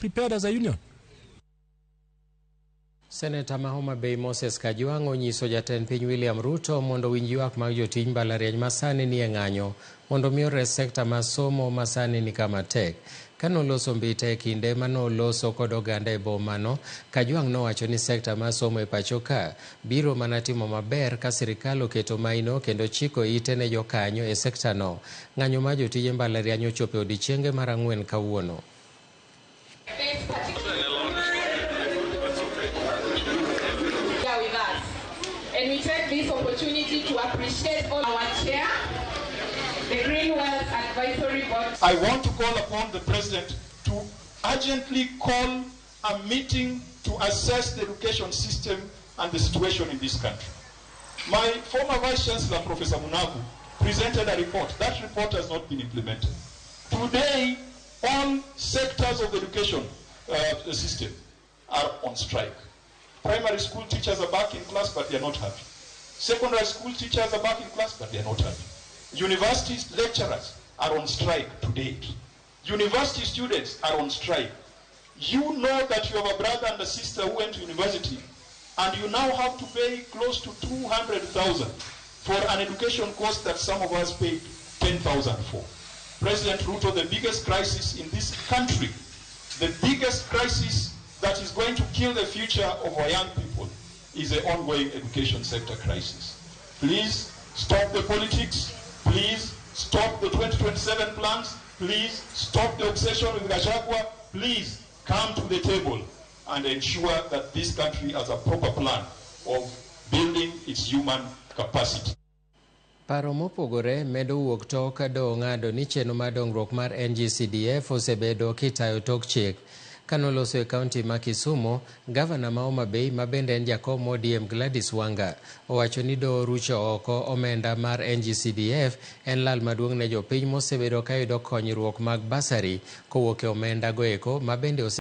Prepared as a union. Seneta ma Homa Bay Moses Kajwang' onyiso jatend piny William Ruto mondo owinj ywak mag jotij mbalariany ma sani nie ng'anyo mondo mi ores sekta mar somo ma sani ni kama tek. Kanoloso mbita e kinde manoloso kod oganda e bomano, Kajwang' nowacho ni sekta mar somo e pacho ka biro mana timo maber ka sirikal oketo maino kendo chiko ite ne jokanyo e sektano. Ng'anyo mar jotije mbalariany ochopo e odiechienge mar ang'wen kawuono. With us. And we take this opportunity to appreciate all our chair, the Green Wealth Advisory Board. I want to call upon the president to urgently call a meeting to assess the education system and the situation in this country. My former Vice Chancellor, Professor Munavu, presented a report. That report has not been implemented. Today, all sectors of the education system are on strike. Primary school teachers are back in class, but they are not happy. Secondary school teachers are back in class, but they are not happy. University lecturers are on strike to date. University students are on strike. You know that you have a brother and a sister who went to university, and you now have to pay close to 200,000 for an education course that some of us paid 10,000 for. President Ruto, the biggest crisis in this country, the biggest crisis that is going to kill the future of our young people is the ongoing education sector crisis. Please stop the politics. Please stop the 2027 plans. Please stop the obsession with Gachagua. Please come to the table and ensure that this country has a proper plan of building its human capacity. Paro mopogore medo wuok tok doho ng'ado ni chenro mar dongruok mar NGCDF osebedo kitayo tok chik. Kanoloso e kaunti ma Kisumu, gavana ma Homa Bay ma bende en jakom ODM Gladys Wanga owacho ni doho rucho oko omenda mar NGCDF en lal maduong' ne jopiny mosebedo kayudo konyruok mag bursary kowuok e omenda go eko ma bende